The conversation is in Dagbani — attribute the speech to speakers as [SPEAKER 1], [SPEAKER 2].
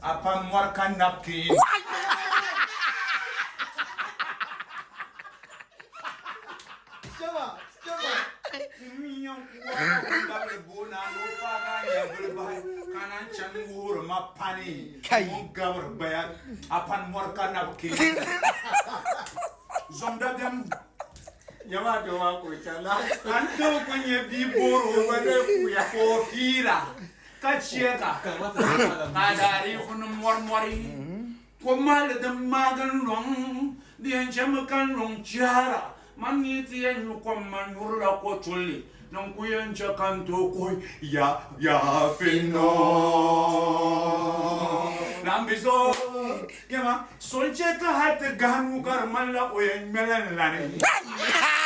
[SPEAKER 1] A pam mɔri ka napkin.
[SPEAKER 2] Kai.
[SPEAKER 1] Ka chɛ ka ka daariifu ni mɔrimɔri ko mahali din maagi n-lɔŋ di yɛn chɛmi ka n lɔŋ chihara. Man ni ti yɛn nyu kom man nyurila kotulli ni n ku yɛn chɛ ka n tooi kuhi ya ya finno. Lambizo, Yɛma, so n-chɛ ka hal ti gahi nuu ka di ŋmanila o yɛn ŋmɛla n-lani.